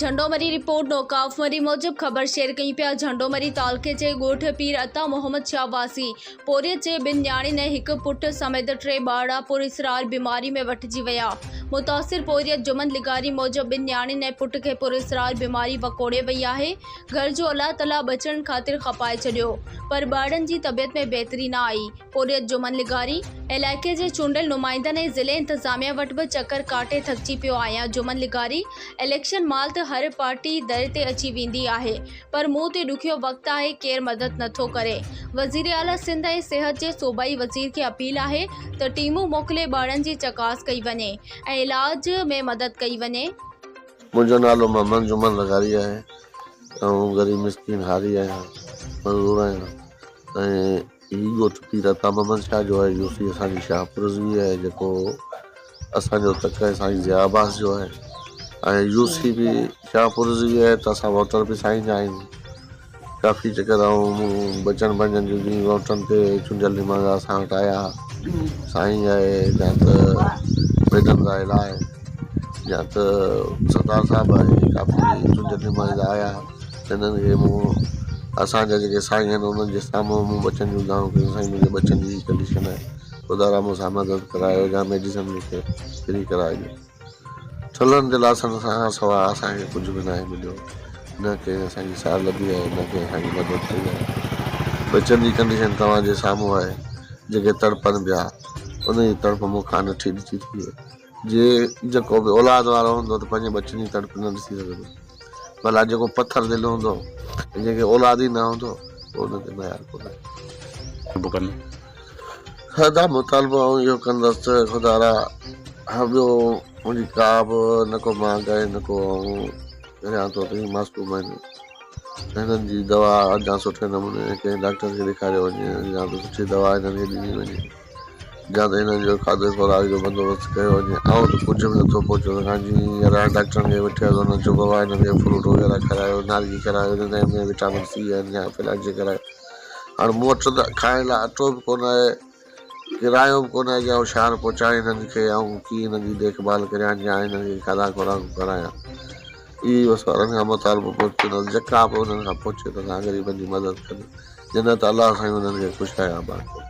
جهنڊو مري، رپورٽ، نوڪاف مري موجب خبر شيئر ڪيون پيا جهنڊو مري تعلقي جي ڳوٺ پير عطا محمد شاهه واسي پورهيت جي ٻن نياڻين ۽ هڪ پٽ سميت ٽي ٻارڙا پراسرار بيماري ۾ وٺجي ويا متاثر پورهيت جمن لغاري موجب ٻن نياڻين ۽ پٽ کي پراسرار بيماري وڪوڙي وئي آهي گهر جو الله تعالي ٻچڙن خاطر کپائي ڇڏيو پر ٻارڙن جي طبيعت ۾ بهتري نه آئي پورهيت جمن لغاري علائقي جي چونڊيل نمائندن ۽ ضلعي انتظاميا وٽ به چڪر ڪاٽي ٿڪجي پيو آهيان جمن لغاري اليڪشن مهل ته هر پارٽي در تي اچي ويندي آهي پر مون تي ڏکيو وقت آهي ڪير مدد نٿو ڪري وزيراعليٰ سنڌ ۽ صحت جي صوبائي وزير کي اپيل آهي ته ٽيمون موڪلي ٻارڙن جي چڪاس ڪئي وڃي ۽ علاج ۾ مدد ڪئي وڃي. منهنجو نالو محمد جمن لغاري آهي آئون غريب مسڪين هاري آهيان مزدور آهيان ۽ هي ڳوٺ پير عطا محمد شاهه جو آهي يوسي اسان جي شاهپور رضوي آهي جيڪو اسان جو تڪ آهي سائين ضياء عباس جو آهي ۽ يوسي به شاهپور رضوي آهي ته اسان ووٽر به سائين جا آهيون ڪافي چڪر آئون بچن پنهنجن جون جي ووٽن تي چونڊيل نمائندا اسان وٽ آيا سائين آهي يا ته ميڊم زاهد آهي يا ته سردار صاحب آهي ڪافي چونڊيل نمائندا آيا هنن کي مون اسان جا جيڪي سائين آهن انهن جي سامهون مون ٻچن جون دانهون ڪيون سائين منهنجي ٻچن جي هي ڪنڊيشن آهي خدا را مون سان مدد ڪرايو يا ميڊيسن مون کي فري ڪرائي ڏيو ٺلهن دلاسن کان سواء اسان کي ڪجهه به ناهي مليو نه ڪنهن اسان جي سار لڌي آهي نه ڪنهن اسان جي مدد ڪئي آهي ٻچن جي ڪنڊيشن توهان جي سامهون آهي جيڪي تڙپن پيا ان جي تڙپ مون کان نٿي ڏسي ٿئي جي جيڪو به اولاد وارو هوندو ته پنهنجي ٻچن جي تڙپ نه ڏسي سگهندو ڀلا جيڪو پٿر دل هوندو ۽ جنهن کي اولاد ئي نه هوندو پوء ان تي ميار ڪونهي. ادا مطالبو آئون اهو ڪندس ته خدارا ها ٻيو منهنجي ڪا به نه ڪو مانگ آهي نه ڪو آئون ڪريان ٿو ته هي معصوم آهن هنن جي دوا اڃا سٺي نموني ڪنهن ڊاڪٽر کي ڏيکاريو وڃي يا ته سٺي دوا هنن کي ڏني وڃي. يا ته هنن جو کاڌي خوراڪ جو بندوبست ڪيو وڃي. آئون ته ڪجهه به نٿو پهچي سگهان. جيئن هينئر آء ڊاڪٽرن کي وٺي آيس، انهن چيو بابا هنن کي فروٽ وغيره کارايو، نارنگي کارايو، هنن ۾ وٽامن سي آهن يا فلاڻي شيء کارايو. هاڻ مون وٽ ته کائڻ لاء اٽو به ڪونه آهي، ڪرايو به ڪونه آهي جي آئون شهر پهچان هنن کي، آئون ڪيئن هنن جي ديک ڀال ڪريان يا هنن کي کاڌا خوراڪ ڪرايان. اهي بس وارن کان مطالبو پهچندس، جيڪا به انهن کان پهچي ته اسان غريبن جي مدد ڪن، جي نه ته الله سائين انهن کي خوش ۽ آباد ڪندو.